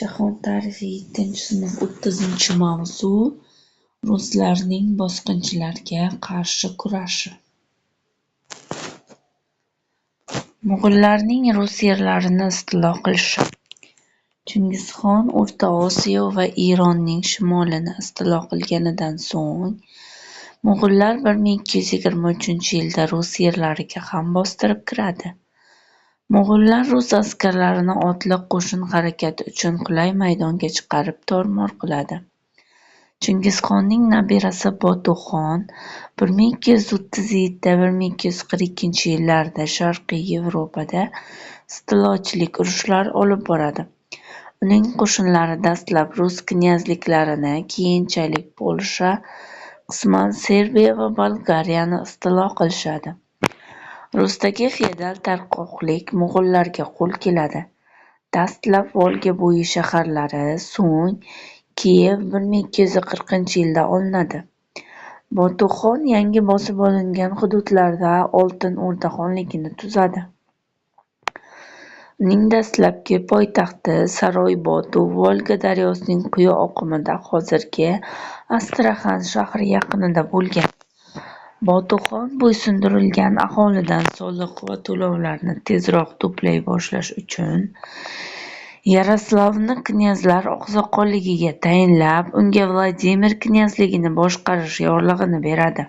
Jahon tarixi 7-sinf 30-mavzu. Ruslarning bosqinchilarga qarshi kurashi. Mo'g'ullarning rus yerlarini istilo qilishi. Chingizxon O'rta Osiyo va Eronning shimolini istilo qilganidan so'ng, mo'g'ullar 1223-yilda rus yerlariga ham bostirib kiradi. Mo'g'ullar rus askarlarini otliq qo'shin harakati uchun qulay maydonga chiqarib tor-mor qiladi. Chingizxonning nabirasi Botuxon 1237-1242-yillarda Sharqiy Yevropada istilochilik urushlari olib boradi. Uning qo'shinlari dastlab rus knyazliklarini, keyinchalik Polsha, qisman Serbiya va Bolgariyani istilo qilishadi. Rusdagi feodal tarqoqlik mo'g'ullarga qo'l keladi. Dastlab Volga bo'yi shaharlari, so'ng Kiyev 1240-yilda olinadi. Botuxon yangi bosib olingan hududlarda Oltin O'rda xonligini tuzadi. Uning dastlabki poytaxti Saroy-Botu Volga daryosining quyi oqimida hozirgi Astraxan shahri yaqinida bo'lgan. Botuxon bo'ysundirilgan aholidan soliq va to'lovlarni tezroq to'play boshlash uchun Yaroslavni knyazlar oqsoqolligiga tayinlab, unga Vladimir knyazligini boshqarish yorlig'ini beradi.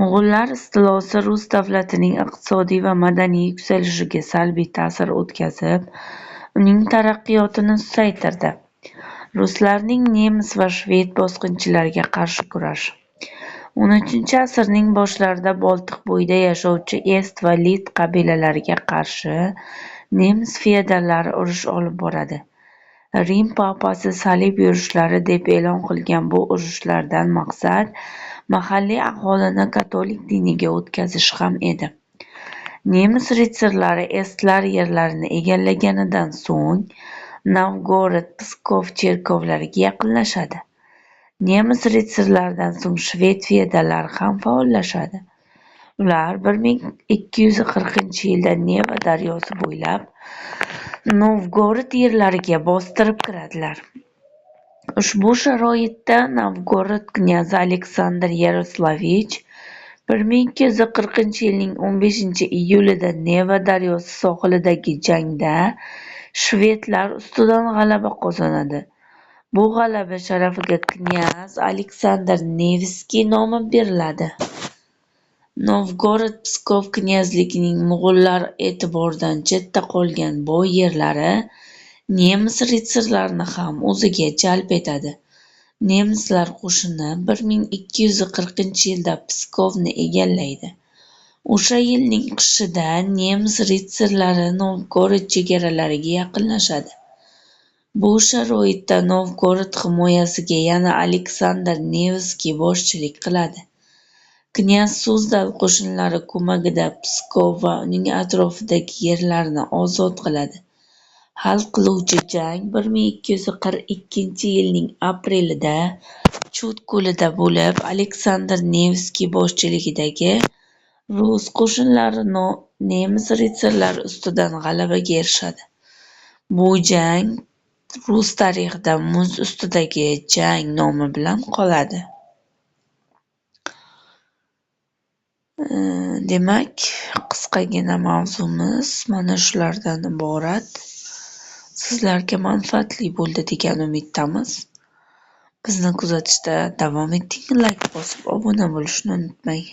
Mo'g'ullar istilosi rus davlatining iqtisodiy va madaniy yuksalishiga salbiy ta'sir o'tkazib, uning taraqqiyotini susaytirdi. Ruslarning nemis va shved bosqinchilariga qarshi kurashi. 13-asrning boshlarida Boltiq bo'yida yashovchi est va lit qabilalariga qarshi nemis feodallari urush olib boradi. Rim papasi salib yurishlari deb e'lon qilgan bu urushlardan maqsad mahalliy aholini katolik diniga o'tkazish ham edi. Nemis ritsarlari estlar yerlarini egallaganidan so'ng Novgorod, Pskov cherkovlariga yaqinlashadi. Nemis ritsarlaridan so'ng shved feodallari ham faollashadi. Ular 1240-yilda Neva daryosi bo'ylab Novgorod yerlariga bostirib kiradilar. Ushbu sharoitda Novgorod knyazi Aleksandr Yaroslavich 1240-yilning 15-iyulida Neva daryosi sohilidagi jangda shvedlar ustidan g'alaba qozonadi. Bu g'alaba sharafiga knyaz Aleksandr Nevskiy nomi beriladi. Novgorod-Pskov knyazligining mo'g'ullar e'tiboridan chetda qolgan boy yerlari nemis ritsarlarini ham o'ziga jalb etadi. Nemislar qo'shini 1240-yilda Pskovni egallaydi. O'sha yilning qishida nemis ritsarlari Novgorod chegaralariga yaqinlashadi. Bu sharoitda Novgorod himoyasiga yana Aleksandr Nevskiy boshchilik qiladi. Knyaz Suzdal qo'shinlari ko'magida Pskov va uning atrofidagi yerlarni ozod qiladi. Hal qiluvchi jang 1242-yilning aprelida Chud ko'lida bo'lib, Aleksandr Nevskiy boshchiligidagi rus qo'shinlari nemis ritsarlari ustidan g'alabaga erishadi. Bu jang rus tarixida muz ustidagi jang nomi bilan qoladi. Demak, qisqagina mavzumiz mana shulardan iborat. Sizlarga manfaatli bo'ldi degan umiddamiz. Bizni kuzatishda davom eting, layk bosib obuna bo'lishni unutmang.